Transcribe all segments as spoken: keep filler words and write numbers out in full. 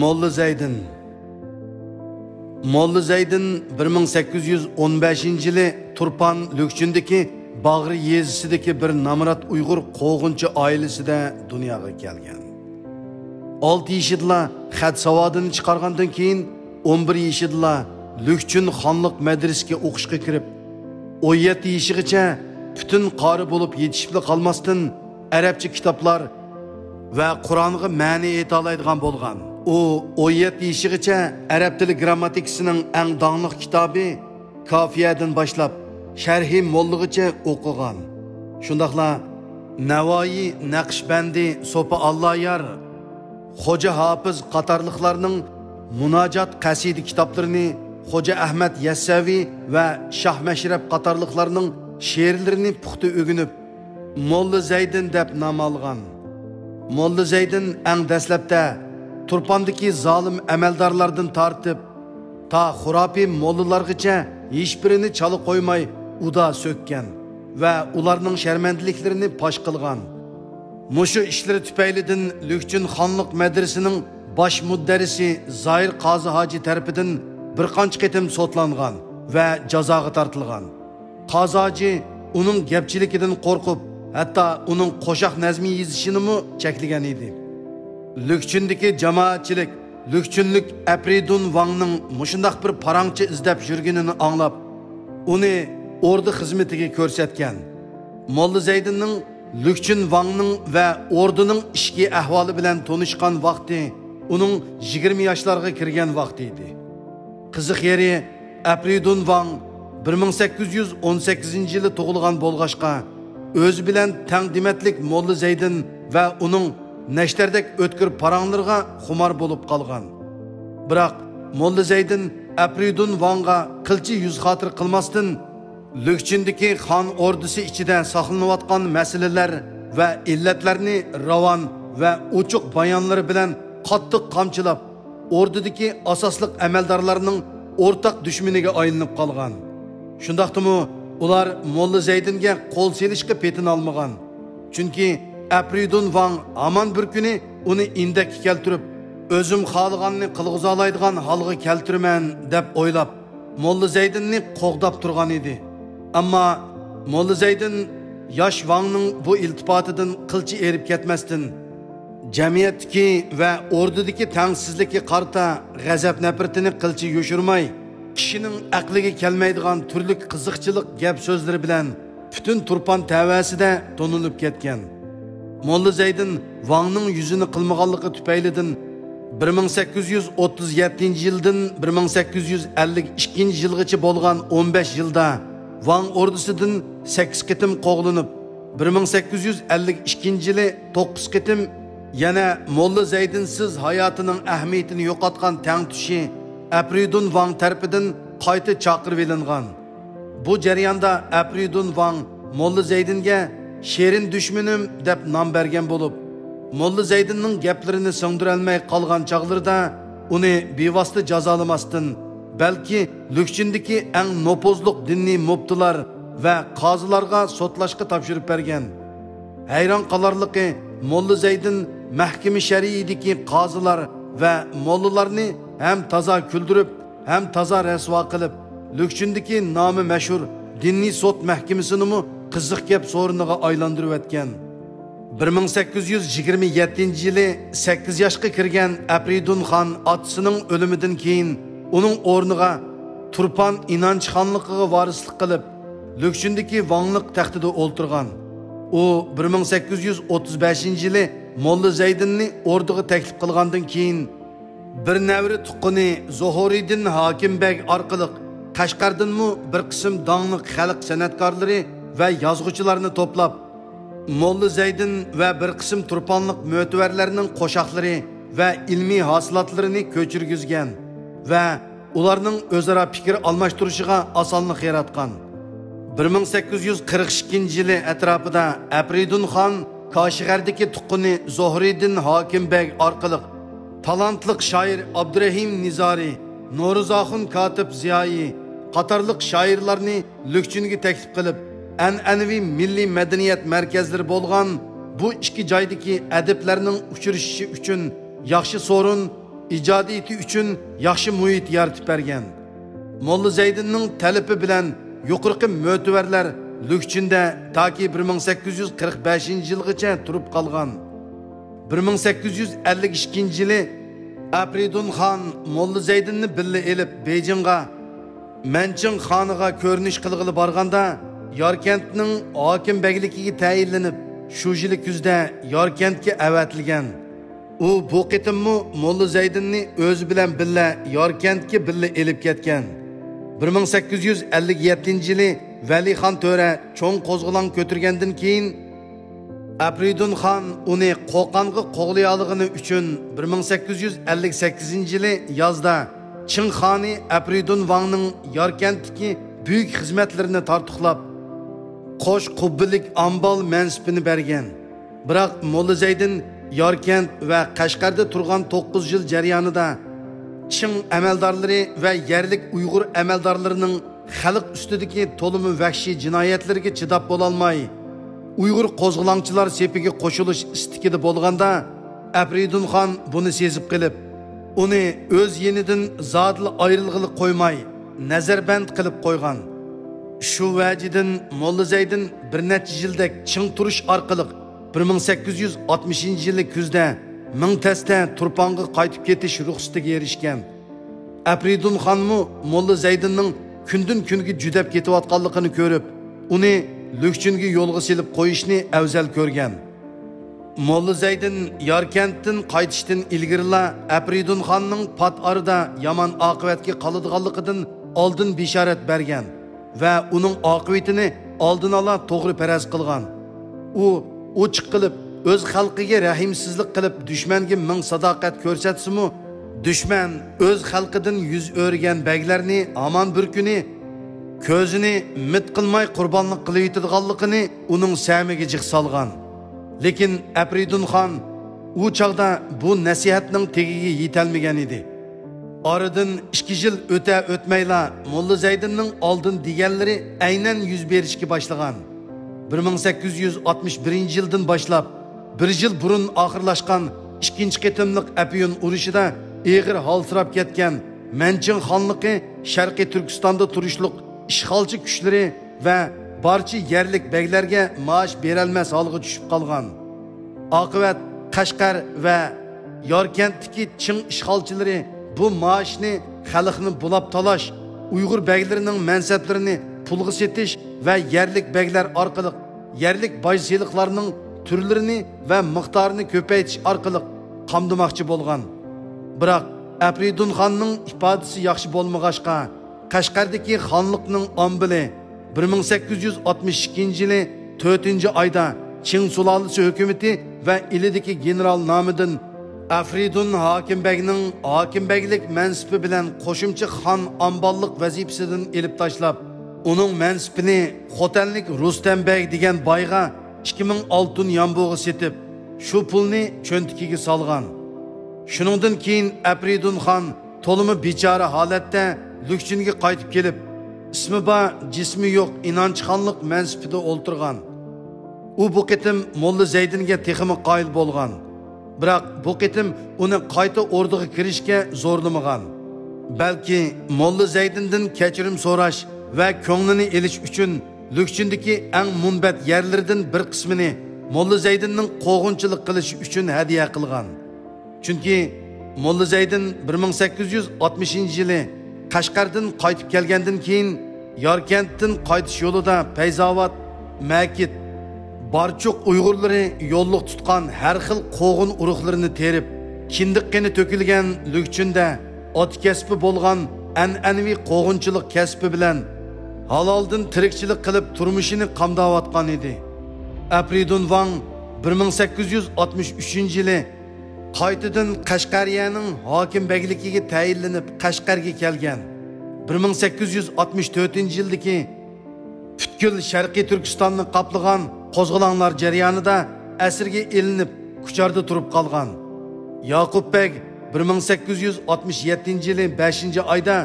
موللا زەيدىن. موللا زەيدىن بىر مىڭ سەككىز يۈز ئون بەشىنچى يىلى تۇرپان لۈكچۈندىكى باغرى يېزىسىدىكى بىر نامرات ئۇيغۇر قوغۇنچى ئائىلىسىدە دۇنياغا كەلگەن. ئالتە يېشىدىلا خەت ساۋادىنى چىقارغاندىن كېيىن، ئون بىر يېشىدىلا لۈكچۈن خانلىق مەدرىسىگە ئوقۇشقا كىرىپ، ئون يەتتە يېشىغىچە پۈتۈن قارى بولۇپ يېتىشىپلا قالماستىن، ئەرەبچە كىتابلار ۋە قۇرئانغا مەنە ئېيتالايدىغان بولغان. ئۇ ئون يەتتە يېشىغىچە ئەرەب تىلى گىرامماتىكىسىنىڭ ئەڭ داڭلىق كىتابى كافىيەدىن باشلاپ، شەرھى موللىغىچە ئوقۇغان. شۇنداقلا نەۋايى، نەقىشبەندى، سوپى ئاللايار، خوجا ھاپىز قاتارلىقلارنىڭ مۇناجات قەسىدە كىتابلىرىنى، خوجا ئەھمەد يەسسەۋى ۋە شاھ مەشرەپ قاتارلىقلارنىڭ شېئىرلىرىنى پۇختا ئۆگىنىپ، موللا زەيدىن دەپ نام ئالغان. موللا زەيدىن ئەڭ دەسلەپتە تۇرپاندىكى زالىم ئەمەلدارلاردىن تارتىپ، تا خۇراپىي موللىلارغىچە ھېچبىرىنى چالا قويماي ئۇدا سۆككەن ۋە ئۇلارنىڭ شەرمەندىلىكلىرىنى پاش قىلغان. مۇشۇ ئىشلىرى تۈپەيلىدىن لۈكچۈن خانلىق مەدرىسىنىڭ باش مۇدەررىسى زاھىر قازى ھاجى تەرىپىدىن بىر قانچە قېتىم سوتلانغان ۋە جازاغا تارتىلغان. قازى ھاجى ئۇنىڭ گەپچىلىكىدىن قورقۇپ، ھەتتا ئۇنىڭ قوشاق نەزمى يېزىشىنىمۇ چەكلىگەن ئىدى. لۈكچۈندىكى جامائەتچىلىك لۈكچۈنلۈك ئەپرىدۇن ۋاڭنىڭ مۇشۇنداق بىر پاراڭچى ئىزدەپ يۈرگىنىنى ئاڭلاپ، ئۇنى ئوردا خىزمىتىگە كۆرسەتكەن. موللا زەيدىننىڭ لۈكچۈن ۋاڭنىڭ ۋە ئوردىنىڭ ئىچكى ئەھۋالى بىلەن تونۇشقان ۋاقتى ئۇنىڭ يىگىرمە ياشلارغا كىرگەن ۋاقتى ئىدى. قىزىق يېرى، ئەپرىدۇن ۋاڭ بىر مىڭ سەككىز يۈز ئون سەككىزىنچى يىلى تۇغۇلغان بولغاچقا، ئۆزى بىلەن تەڭ دېمەتلىك موللا زەيدىن ۋە ئۇنىڭ نەشتەردەك ئۆتكۈر پاراڭلىرىغا خۇمار بولۇپ قالغان. بىراق، موللا زەيدىن ئەپرىدۇن ۋاڭغا قىلچە يۈز خاتىرە قىلماستىن، لۈكچۈندىكى خان ئوردىسى ئىچىدە ساقلىنىۋاتقان مەسىلىلەر ۋە ئىللەتلەرنى راۋان ۋە ئوچۇق بايانلىرى بىلەن قاتتىق قامچىلاپ، ئوردىدىكى ئاساسلىق ئەمەلدارلارنىڭ ئورتاق دۈشمىنىگە ئايلىنىپ قالغان. شۇنداقتىمۇ ئۇلار موللا زەيدىنگە قول سېلىشقا پېتىنالمىغان. چۈنكى ئەپرىدۇن ۋاڭ ھامان بىر كۈنى ئۇنى ئىندەككە كەلتۈرۈپ، ئۆزۈم خالىغاننى قىلغۇزالايدىغان ھالغا كەلتۈرىمەن، دەپ ئويلاپ، موللا زەيدىننى قوغداپ تۇرغان ئىدى. ئەمما موللا زەيدىن ياش ۋاڭنىڭ بۇ ئىلتىپاتىدىن قىلچە ئېرىپ كەتمەستىن، جەمئىيەتتىكى ۋە ئوردىدىكى تەڭسىزلىككە قارىتا غەزەپ-نەپرىتىنى قىلچە يوشۇرماي، كىشىنىڭ ئەقلىگە كەلمەيدىغان تۈرلۈك قىزىقچىلىق گەپ-سۆزلىرى بىلەن پۈتۈن تۇرپان تەۋەسىدە تونۇلۇپ كەتكەن. موللا زەيدىن ۋاڭنىڭ يۈزىنى قىلمىغانلىقى تۈپەيلىدىن، بىر مىڭ سەككىز يۈز ئوتتۇز يەتتىنچى يىلدىن بىر مىڭ سەككىز يۈز ئەللىك ئىككىنچى يىلغىچە بولغان ئون بەش يىلدا ۋاڭ ئوردىسىدىن سەككىز قېتىم قوغلىنىپ، بىر مىڭ سەككىز يۈز ئەللىك ئىككىنچى يىلى توققۇز قېتىم، يەنە موللا زەيدىنسىز ھاياتىنىڭ ئەھمىيىتىنى يوقاتقان تەڭتۇشى ئەپرىدۇن ۋاڭ تەرىپىدىن قايتا چاقىرىۋېلىنغان. بۇ جەرياندا ئەپرىدۇن ۋاڭ موللا زەيدىنگە شېرىن دۈشمىنىم دەپ نام بەرگەن بولۇپ، موللا زەيدىننىڭ گەپلىرىنى سىڭدۈرەلمەي قالغان چاغلىرىدا ئۇنى بىۋاسىتە جازالىماستىن، بەلكى لۈكچۈندىكى ئەڭ نوپۇزلۇق دىنىي مۇپتىلار ۋە قازىلارغا سوتلاشقا تاپشۇرۇپ بەرگەن. ھەيران قالارلىقى، موللا زەيدىن مەھكىمە شەرئىيدىكى قازىلار ۋە موللىلارنى ھەم تازا كۈلدۈرۈپ، ھەم تازا رەسۋا قىلىپ، لۈكچۈندىكى نامى مەشھۇر دىنىي سوت مەھكىمىسىنىمۇ قىزىق گەپ سورۇنىغا ئايلاندۇرۇۋەتكەن. بىر مىڭ سەككىز يۈز يىگىرمە يەتتىنچى يىلى سەككىز ياشقا كىرگەن ئەپرىدۇن خان ئاتىسىنىڭ ئۆلۈمىدىن كېيىن، ئۇنىڭ ئورنىغا تۇرپان ئىنانچى خانلىقىغا ۋارىسلىق قىلىپ، لۈكچۈندىكى ۋاڭلىق تەختىدە ئولتۇرغان. ئۇ بىر مىڭ سەككىز يۈز ئوتتۇز بەشىنچى يىلى موللا زەيدىننى ئوردىغا تەكلىپ قىلغاندىن كېيىن، بىر نەۋرە تۇغقىنى زوھۇرىدىن ھاكىم بەگ ئارقىلىق قەشقەردىنمۇ بىر قىسىم داڭلىق خەلق سەنئەتكارلىرى ۋە يازغۇچىلارنى توپلاپ، موللا زەيدىن ۋە بىر قىسىم تۇرپانلىق مۆتىۋەرلەرنىڭ قوشاقلىرى ۋە ئىلمىي ھاسىلاتلىرىنى كۆچۈرگۈزگەن ۋە ئۇلارنىڭ ئۆزئارا پىكىر ئالماشتۇرۇشىغا ئاسانلىق ياراتقان. بىر مىڭ سەككىز يۈز قىرىق ئىككىنچى يىلى ئەتراپىدا ئەپرىدۇن خان كاشىغەردىكى تۇغقىنى زوھرىدىن ھاكىم بەگ ئارقىلىق تالانتلىق شائىر ئابدۇرەھىم نىزارى، نورۇزئاخۇن كاتىپ زىيائىي قاتارلىق شائىرلارنى لۈكچۈنگە تەكلىپ قىلىپ، ئەنئەنىۋى مىللىي مەدەنىيەت مەركەزلىرى بولغان بۇ ئىككى جايدىكى ئەدىبلەرنىڭ ئۇچرىشىشى ئۈچۈن ياخشى سورۇن، ئىجادىيىتى ئۈچۈن ياخشى مۇھىت يارىتىپ بەرگەن. موللا زەيدىننىڭ تەلىپى بىلەن يۇقىرىقى مۆتىۋەرلەر لۈكچىندە تاكى بىر مىڭ سەككىز يۈز قىرىق بەشىنچى يىلغىچە تۇرۇپ قالغان. بىر مىڭ سەككىز يۈز ئەللىك ئىككىنچى يىلى ئەپرىدۇن خان موللا زەيدىننى بىللە ئېلىپ بېيجىڭغا، مەنچىڭ خانىغا كۆرۈنۈش قىلغىلى بارغاندا، ياركەنتنىڭ ھاكىم بەگلىكىگە تەيىنلىنىپ، شۇ يىلى كۈزدە ياركەنتكە ئەۋەتىلگەن. ئۇ بۇ قېتىممۇ موللا زەيدىننى ئۆزى بىلەن بىللە ياركەنتكە بىللە ئېلىپ كەتكەن. بىر مىڭ سەككىز يۈز ئەللىك يەتتىنچى يىلى ۋەلىخان تۆرە چوڭ قوزغىلاڭ كۆتۈرگەندىن كېيىن، ئەپرىدۇن خان ئۇنى قوقانغا قوغلىيالىغىنى ئۈچۈن، بىر مىڭ سەككىز يۈز ئەللىك سەككىزىنچى يىلى يازدا چىڭ خانى ئەپرىدۇن ۋاڭنىڭ ياركەنتتىكى بۈيۈك خىزمەتلىرىنى تارتۇقلاپ، قوش قۇببىلىك ئامبال مەنسىپىنى بەرگەن. بىراق موللا زەيدىن ياركەنت ۋە قەشقەردە تۇرغان توققۇز يىل جەريانىدا چىڭ ئەمەلدارلىرى ۋە يەرلىك ئۇيغۇر ئەمەلدارلىرىنىڭ خەلق ئۈستىدىكى تولىمۇ ۋەھشىي جىنايەتلىرىگە چىداپ بولالماي، ئۇيغۇر قوزغىلاڭچىلار سېپىگە قوشۇلۇش ئىستىكىدە بولغاندا، ئەپرىدۇن خان بۇنى سېزىپ قېلىپ، ئۇنى ئۆز يېنىدىن زادىلا ئايرىلغىلى قويماي، نەزەربەند قىلىپ قويغان. شۇ ۋەجىدىن موللا زەيدىن بىر نەچچە يىلدەك چىڭ تۇرۇش ئارقىلىق، بىر مىڭ سەككىز يۈز ئاتمىشىنچى يىلى كۈزدە مىڭ تەستە تۇرپانغا قايتىپ كېتىش رۇخسىتىگە ئېرىشكەن. ئەپرىدۇن خانمۇ موللا زەيدىننىڭ كۈندىن كۈنگە جۈدەپ كېتىۋاتقانلىقىنى كۆرۈپ، ئۇنى لۈكچۈنگە يولغا سېلىپ قويۇشنى ئەۋزەل كۆرگەن. موللا زەيدىن ياركەنتتىن قايتىشتىن ئىلگىرىلا ئەپرىدۇن خاننىڭ پات ئارىدا يامان ئاقىۋەتكە قالىدىغانلىقىدىن ئالدىن بېشارەت بەرگەن ۋە ئۇنىڭ ئاقىۋىتىنى ئالدىن ئالا توغرا پەرەز قىلغان. ئۇ ئوچۇق قىلىپ، ئۆز خەلقىگە رەھىمسىزلىك قىلىپ، دۈشمەنگە مىڭ ساداقەت كۆرسەتسىمۇ، دۈشمەن ئۆز خەلقىدىن يۈز ئۆرۈگەن بەگلەرنى ھامان بىر كۈنى كۆزىنى مىت قىلماي قۇربانلىق قىلىۋېتىدىغانلىقىنى ئۇنىڭ سەمىگە جىق سالغان. لېكىن ئەپرىدۇن خان ئۇ چاغدا بۇ نەسىھەتنىڭ تېگىگە يېتەلمىگەن ئىدى. ئارىدىن ئىككى يىل ئۆتە-ئۆتمەيلا، موللا زەيدىننىڭ ئالدىن دېگەنلىرى ئەينەن يۈز بېرىشكە باشلىغان. بىر مىڭ سەككىز يۈز ئاتمىش بىرىنچى يىلدىن باشلاپ، بىر يىل بۇرۇن ئاخىرلاشقان ئىككىنچى قېتىملىق ئەپيۈن ئۇرۇشىدا ئېغىر ھالسىراپ كەتكەن مەنچىڭ خانلىقى شەرقىي تۈركىستاندا تۇرۇشلۇق ئىشغالچى كۈچلىرى ۋە بارچە يەرلىك بەگلەرگە مائاش بېرەلمەس ھالغا چۈشۈپ قالغان. ئاقىۋەت قەشقەر ۋە ياركەنتتىكى چىڭ ئىشغالچىلىرى بۇ مائاشنى خەلقنى بۇلاپ تالاش، ئۇيغۇر بەگلىرىنىڭ مەنسەپلىرىنى پۇلغا سېتىش ۋە يەرلىك بەگلەر ئارقىلىق يەرلىك باج سېلىقلارنىڭ تۈرلىرىنى ۋە مىقدارىنى كۆپەيتىش ئارقىلىق قامدىماقچى بولغان. بىراق ئەپرىدۇن خاننىڭ ئىپادىسى ياخشى بولمىغاچقا، قەشقەردىكى خانلىقنىڭ ئامبىلى بىر مىڭ سەككىز يۈز ئاتمىش ئىككىنچى يىلى تۆتىنچى ئايدا چىڭ سۇلالىسى ھۆكۈمىتى ۋە ئىلىدىكى گېنېرال نامىدىن ئەپرىدۇن ھاكىم بەگنىڭ ھاكىم بەگلىك مەنسىپى بىلەن قوشۇمچە خان ئامباللىق ۋەزىپىسىدىن ئېلىپ تاشلاپ، ئۇنىڭ مەنسىپىنى خوتەنلىك رۇستەم بەگ دېگەن بايغا ئىككى مىڭ ئالتۇن يامبۇغا سېتىپ، شۇ پۇلنى چۆنتىكىگە سالغان. شۇنىڭدىن كېيىن ئەپرىدۇن خان تولىمۇ بىچارە ھالەتتە لۈكچۈنگە قايتىپ كېلىپ، ئىسمى بار، جىسمى يوق ئىنانچخانلىق مەنسىپىدە ئولتۇرغان. ئۇ بۇ قېتىم موللا زەيدىنگە تېخىمۇ قايىل بولغان. بىراق بۇ قېتىم ئۇنى قايتا ئوردىغا كىرىشكە زورلىمىغان. بەلكى موللا زەيدىندىن كەچۈرۈم سوراش ۋە كۆڭلىنى ئېلىش ئۈچۈن لۈكچۈندىكى ئەڭ مۇنبەت يەرلىرىدىن بىر قىسمىنى موللا زەيدىننىڭ قوغۇنچىلىق قىلىشى ئۈچۈن ھەدىيە قىلغان. چۈنكى موللا زەيدىن بىر مىڭ سەككىز يۈز ئاتمىشىنچى يىلى قەشقەردىن قايتىپ كەلگەندىن كېيىن، ياركەنتتىن قايتىش يولىدا پەيزاۋات، مەكىت، بارچۇق ئۇيغۇرلىرى يوللۇق تۇتقان ھەر خىل قوغۇن ئۇرۇقلىرىنى تېرىپ، كىندىك قېنى تۆكۈلگەن لۈكچۈندە ئاتا كەسپى بولغان ئەنئەنىۋى قوغۇنچىلىق كەسپى بىلەن ھالالدىن تىرىكچىلىك قىلىپ تۇرمۇشىنى قامداۋاتقان ئىدى. ئەپرىدۇن ۋاڭ بىر مىڭ سەككىز يۈز ئاتمىش ئۈچىنچى يىلى قايتىدىن قەشقەرىيەنىڭ ھاكىم بەگلىكىگە تەيىنلىنىپ قەشقەرگە كەلگەن. بىر مىڭ سەككىز يۈز ئاتمىش تۆتىنچى يىلدىكى پۈتكۈل شەرقىي تۈركىستاننى قاپلىغان قوزغىلاڭلار جەريانىدا ئەسىرگە ئېلىنىپ، كۇچاردا تۇرۇپ قالغان. ياقۇپ بەگ بىر مىڭ سەككىز يۈز ئاتمىش يەتتىنچى يىلى بەشىنچى ئايدا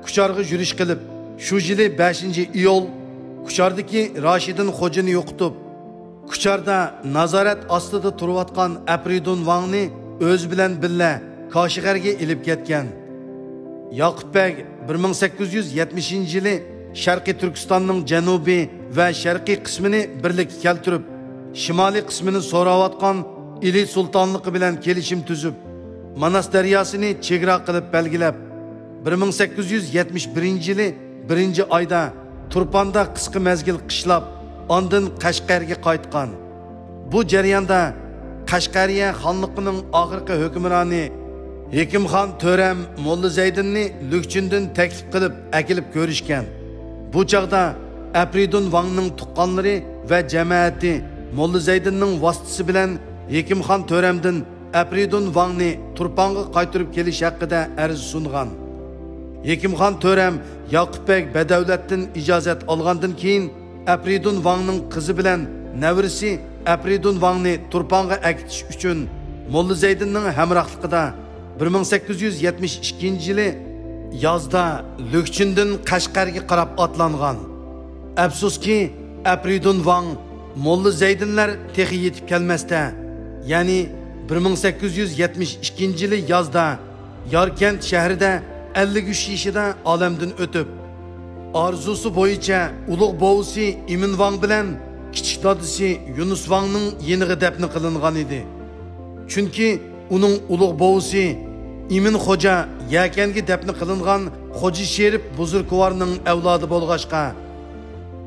كۇچارغا يۈرۈش قىلىپ، شۇ يىلى بەشىنچى ئىيۇل كۇچاردىكى راشىدىن خوجىنى يوقىتىپ، كۇچاردا نازارەت ئاستىدا تۇرۇۋاتقان ئەپرىدۇن ۋاڭنى ئۆزى بىلەن بىللە كاشغەرگە ئېلىپ كەتكەن. ياقۇپ بەگ بىر مىڭ سەككىز يۈز يەتمىشىنچى يىلى شەرقىي تۈركىستاننىڭ جەنۇبىي ۋە شەرقىي قىسمىنى بىرلىككە كەلتۈرۈپ، شىمالىي قىسمىنى سوراۋاتقان ئىلى سۇلتانلىقى بىلەن كېلىشىم تۈزۈپ، ماناس دەرياسىنى چېگرا قىلىپ بەلگىلەپ، بىر مىڭ سەككىز يۈز يەتمىش بىرىنچى يىلى بىرىنچى ئايدا تۇرپاندا قىسقا مەزگىل قىشلاپ، ئاندىن قەشقەرگە قايتقان. بۇ جەرياندا قەشقەرىيە خانلىقىنىڭ ئاخىرقى ھۆكۈمرانى ھېكىمخان تۆرەم موللا زەيدىننى لۈكچىندىن تەكلىپ قىلىپ ئەكېلىپ كۆرۈشكەن. بۇ چاغدا ئەپرىدۇن ۋاڭنىڭ تۇغقانلىرى ۋە جەمەتى موللا زەيدىننىڭ ۋاسىتىسى بىلەن ھېكىمخان تۆرەمدىن ئەپرىدۇن ۋاڭنى تۇرپانغا قايتۇرۇپ كېلىش ھەققىدە ئەرز سۇنغان. ھېكىمخان تۆرەم ياقۇپ بەگ بەدەۋلەتتىن ئىجازەت ئالغاندىن كېيىن، ئەپرىدۇن ۋاڭنىڭ قىزى بىلەن نەۋرىسى ئەپرىدۇن ۋاڭنى تۇرپانغا ئەكېتىش ئۈچۈن موللا زەيدىننىڭ ھەمراھلىقىدا بىر مىڭ سەككىز يۈز يەتمىش ئىككىنچى يىلى يازدا لۈكچىندىن قەشقەرگە قاراپ ئاتلانغان. ئەپسۇسكى، ئەپرىدۇن ۋاڭ موللا زەيدىنلەر تېخى يېتىپ كەلمەستە، يەنى بىر مىڭ سەككىز يۈز يەتمىش ئىككىنچى يىلى يازدا ياركەنت شەھىرىدە ئەللىك ئۈچ يېشىدا ئالەمدىن ئۆتۈپ، ئارزۇسى بويىچە ئۇلۇغ بوۋىسى ئىمىن ۋاڭ بىلەن كىچىك دادىسى يۇنۇس ۋاڭنىڭ يېنىغا دەپنە قىلىنغان ئىدى. چۈنكى ئۇنىڭ ئۇلۇغ بوۋىسى ئىمىن خوجا يەكەنگە دەپنە قىلىنغان خوجا شېرىپ بۇزرۇكۋارنىڭ ئەۋلادى بولغاچقا،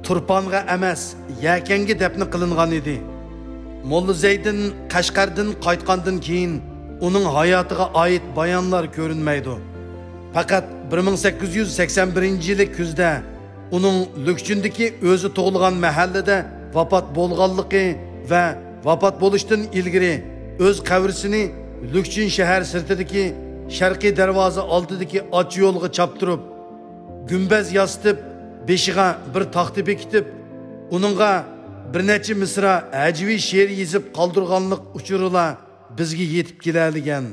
تۇرپانغا ئەمەس، يەكەنگە دەپنە قىلىنغان ئىدى. موللا زەيدىن قەشقەردىن قايتقاندىن كېيىن ئۇنىڭ ھاياتىغا ئائىت بايانلار كۆرۈنمەيدۇ. پەقەت بىر مىڭ سەككىز يۈز سەكسەن بىرىنچى يىلى كۈزدە ئۇنىڭ لۈكچىندىكى ئۆزى تۇغۇلغان مەھەللىدە ۋاپات بولغانلىقى ۋە ۋاپات بولۇشتىن ئىلگىرى ئۆز قەبرىسىنى لۈكچىن شەھەر سىرتىدىكى شەرقىي دەرۋازا ئالدىدىكى ئاچا يولغا چاپتۇرۇپ، گۈمبەز ياسىتىپ، بېشىغا بىر تاختا بېكىتىپ، ئۇنىڭغا بىر نەچچە مىسرا ھەجۋىي شېئىر يېزىپ قالدۇرغانلىق ئۇچۇرىلا بىزگە يېتىپ كېلەلىگەن.